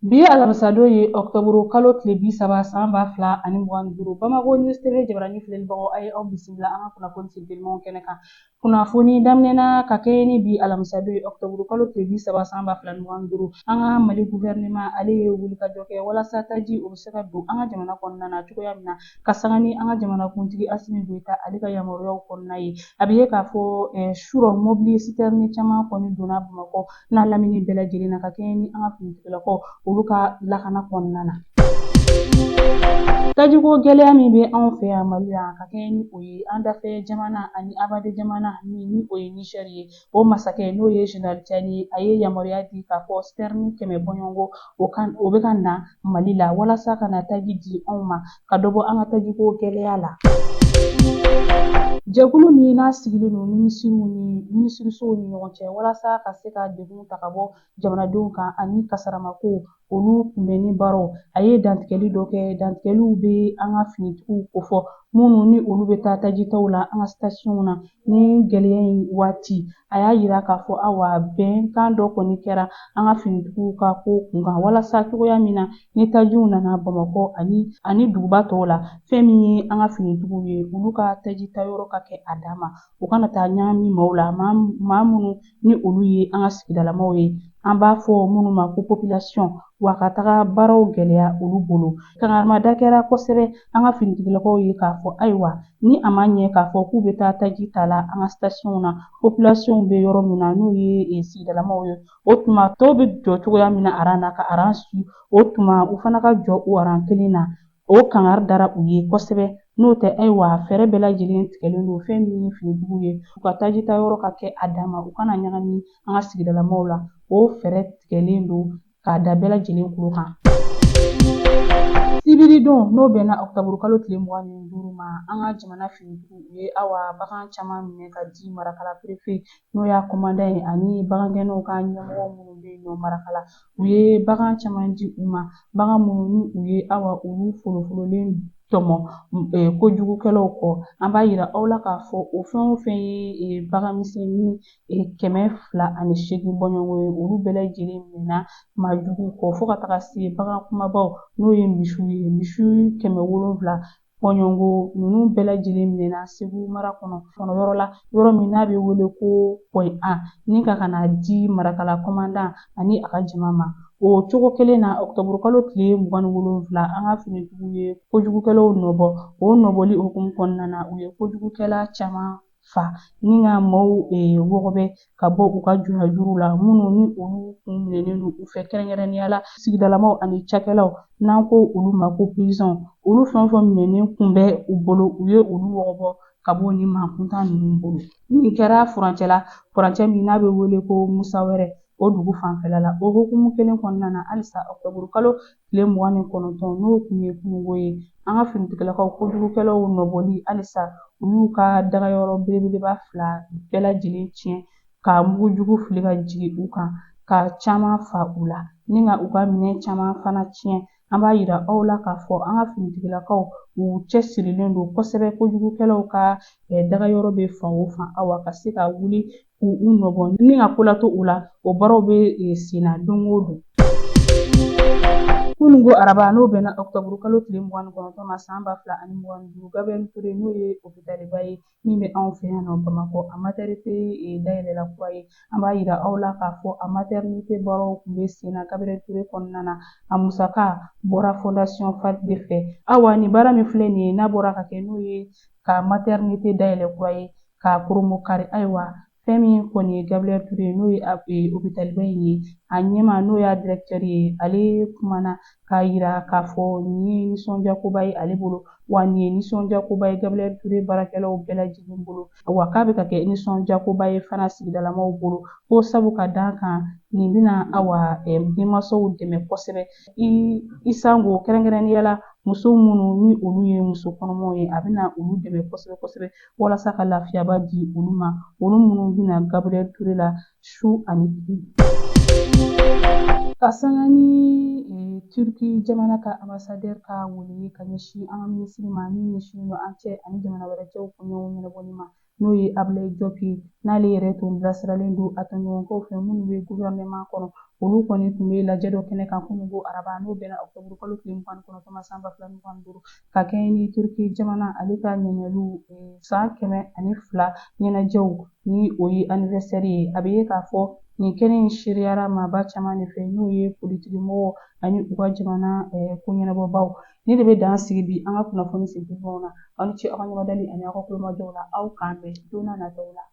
Bi ye alamisadon ye ɔkutɔburu kalo tile 30 san 2025. Bamako News TV jabarani filɛlibagaw, a ye aw bisimila an ka kunnafoni sentelimanw kɛnɛ kan. Kunnafoni daminɛna ka kɛɲɛ ni bi alamisadon ye ɔkutɔburu kalo tile 30 san 2025. An ka Mali gouvernement, ale ye wulikajɔ kɛ walasa taji o bɛ se ka don an ka jamana kɔnɔna na cogoya min na, ka sanga ni an ka jamanakuntigi Asimi Goyita ale ka yamaruyaw kɔnɔna ye. A bɛ ye k'a fɔ surɔ mobili sitɛrini caman kɔni donna Bamakɔ n'a lamini bɛɛ lajɛlen na, ka kɛɲɛ ni an ka finitigilakaw olu ka lakana kɔnɔna na. Tajiko gɛlɛya min bɛ anw fɛ yan Mali la, ka kɛɲɛ ni o ye, an dafɛ jamana ani abade jamana min ni o ye Nizɛri ye, o masakɛ n'o ye Général Tiani ye, a ye yamaruya di k'a fɔ sitɛrini 100 bɔɲɔgɔnko o bɛ ka na Mali la walasa ka na taji di anw ma, ka dɔ bɔ an ka tajiko gɛlɛya la. Jɛkulu min n'a sigilen don minisiriw ni minisirisow ni ɲɔgɔn cɛ walasa ka se ka degun ta ka bɔ jamanadenw kan ani kasaramako olu kunbɛnni baaraw, a ye dantigɛli dɔ kɛ. Dantigɛliw bɛ an ka finitigiw kofɔ, minnu ni olu bɛ taa tajitaw la an ka sitasiɔnw na ni gɛlɛya in waati. A y'a yira k'a fɔ awa bɛnkan dɔ kɔni kɛra an ka finitigiw ka ko kunkan, walasa cogoya min na ni tajiw nana Bamakɔ ani duguba tɔw la, fɛn min ye an ka finitigiw ye, olu ka taji ta yɔrɔ ka kɛ a dan ma, u kana taa ɲagami maaw la, maa minnu ni olu ye an ka sigidalamaw ye, an b'a fɔ minnu ma ko population, wa ka taga baaraw gɛlɛya olu bolo. Kangarimada kɛra kosɛbɛ an ka finitigilakaw ye k'a fɔ ayiwa ni a ma ɲɛ k'a fɔ k'u bɛ taa taji ta la an ka sitasiɔnw na, population bɛ yɔrɔ min na, n'o ye sigidalamaw ye, o tuma tɔw bɛ jɔ cogoya min na aran na ka aran su, o tuma u fana ka jɔ o aran kelen na. O kangari dara u ye kosɛbɛ. N'o tɛ, ayiwa, fɛɛrɛ bɛɛ lajɛlen tigɛlen don fɛn min ye finitigiw ye, u ka taji ta yɔrɔ ka kɛ a dan ma, u kana ɲagami an ka sigidalamaw la. O fɛɛrɛ tigɛlen don k'a da bɛɛ lajɛlen tulo kan. Sibiridon, n'o bɛnna ɔkutɔburu kalo tile 25 ma, an ka jamana finitigiw u ye awa bagan caman minɛ ka di Marakala préfet, n'o y'a commandant ye, ani bagangɛnnaw ka ɲɛmɔgɔ minnu bɛ yen nɔ Marakala. U ye bagan caman di u ma, bagan minnu ni u ye awa olu folofololen tɔmɔ kojugukɛlaw kɔ. An b'a yira aw la k'a fɔ o fɛn o fɛn ye bagan misɛnnin 208 bɔɲɔgɔnko ye, olu bɛɛ lajɛlen minɛna maajuguw kɔ, fo ka taga se bagan kumabaw, n'o ye misiw ye, misi 700 bɔɲɔgɔnko. Ninnu bɛɛ lajɛlen minɛna Segu mara kɔnɔ yɔrɔ la, yɔrɔ min n'a bɛ wele ko Point A, ni ka na di Marakala commandant ani a ka jama ma. O cogo kelen na, ɔkutɔburu kalo tile 27, an ka finitigiw ye kojugukɛlaw nɔbɔ. O nɔbɔli hukumu kɔnɔna na, u ye kojugukɛla caman fa ni ka maaw wɔgɔbɛ ka bɔ u ka jɔnjuru la, minnu ni olu kun minɛnen don u fɛ, kɛrɛnkɛrɛnnenya la sigidalamaw ani cakɛlaw, n'an ko olu ma ko paysans. Olu fɛn o fɛn minɛnen kun bɛ u bolo, u ye olu wɔgɔbɔ ka bɔ ni maa kuntan ninnu bolo. Nin kɛra furancɛ la, furancɛ min n'a bɛ wele ko Musa wɛrɛ, o dugu fanfɛla la. O hukumu kelen kɔnɔna na, halisa ɔkutɔburu kalo tile 29, n'o kun ye kununko ye, an ka finitigilakaw kojugukɛlaw nɔbɔli, halisa u y'u ka dagayɔrɔ belebeleba fila bɛɛ lajɛlen tiɲɛ, ka mugujugu fili ka jigin u kan, ka caman fa u la, ni ka u ka minɛn caman fana tiɲɛ. An b'a yira aw la k'a fɔ an ka finitigilakaw u cɛsirilen don kosɛbɛ. Kojugukɛlaw ka dagayɔrɔ bɛ fan o fan, awa ka se ka wuli k'u nɔbɔ ni ka ko lato u la, o baaraw bɛ sen na don o don. Kununko araba, n'o bɛnna ɔkutɔburu kalo tile 29 ma san 2025, Gabriel Touré, n'o ye hôpitalba ye min bɛ anw fɛ yan nɔ Bamakɔ, a maternité dayɛlɛla kura ye. An b'a yira aw la k'a fɔ a maternité baaraw tun bɛ sen na Gabriel Touré kɔnɔna na. A musaka bɔra Fondation FAD de fɛ. Awa nin baara min filɛ nin ye, n'a bɔra ka kɛ, n'o ye ka maternité dayɛlɛ kura ye k'a koromokari, ayiwa, fɛn min kɔni ye Gabriel Touré, n'o ye hôpitalba in ye, a ɲɛma, n'o y'a directeur ye, ale kumana k'a yira k'a fɔ nin ye nisɔndiyakoba ye ale bolo, wa nin ye nisɔndiyakoba ye Gabriel Touré baarakɛlaw bɛɛ lajɛlen bolo, wa k'a bɛ ka kɛ nisɔndiyakoba ye fana sigidalamaw bolo, ko sabu ka d'a kan nin bɛna awa denmansaw dɛmɛ kosɛbɛ, i sango kɛrɛnkɛrɛnnenya la muso minnu ni olu ye muso kɔnɔmaw ye. A bɛna olu dɛmɛ kosɛbɛ kosɛbɛ walasa ka lafiyaba di olu ma, olu minnu bɛna Gabriel Touré la su ani tile. Ka sanga ni Turki jamana ka ambassadeur ka wele ka ɲɛsin an ka minisiri ma min ɲɛsinnen don an cɛ ani jamana wɛrɛ cɛw koɲɛw ɲɛnabɔli ma, n'o ye Ablaye Diop ye, n'ale yɛrɛ tun bilasiralen don a tɔɲɔgɔnkɛw fɛ minnu bɛ gouvernement kɔnɔ. Olu kɔni tun bɛ lajɛ dɔ kɛnɛ kan kununko araba, n'o bɛnna ɔkutɔburu kalo tile 29 ma san 2025, ka kɛɲɛ ni Turki jamana ale ka ɲɛɲɛliw san 102 ɲɛnajɛw ni o ye anniversaire ye. A bɛ ye k'a fɔ nin kɛnɛ in seereyara maaba caman de fɛ, n'o ye politikimɔgɔw ani u ka jamana koɲɛnabɔbaw. Nin de bɛ dan sigi bi an ka kunnafoni sentelimanw na. Aw ni ce aw ka ɲɛmadali ani aw ka kulomajɔw la. Aw k'an bɛn don n'a nataw la.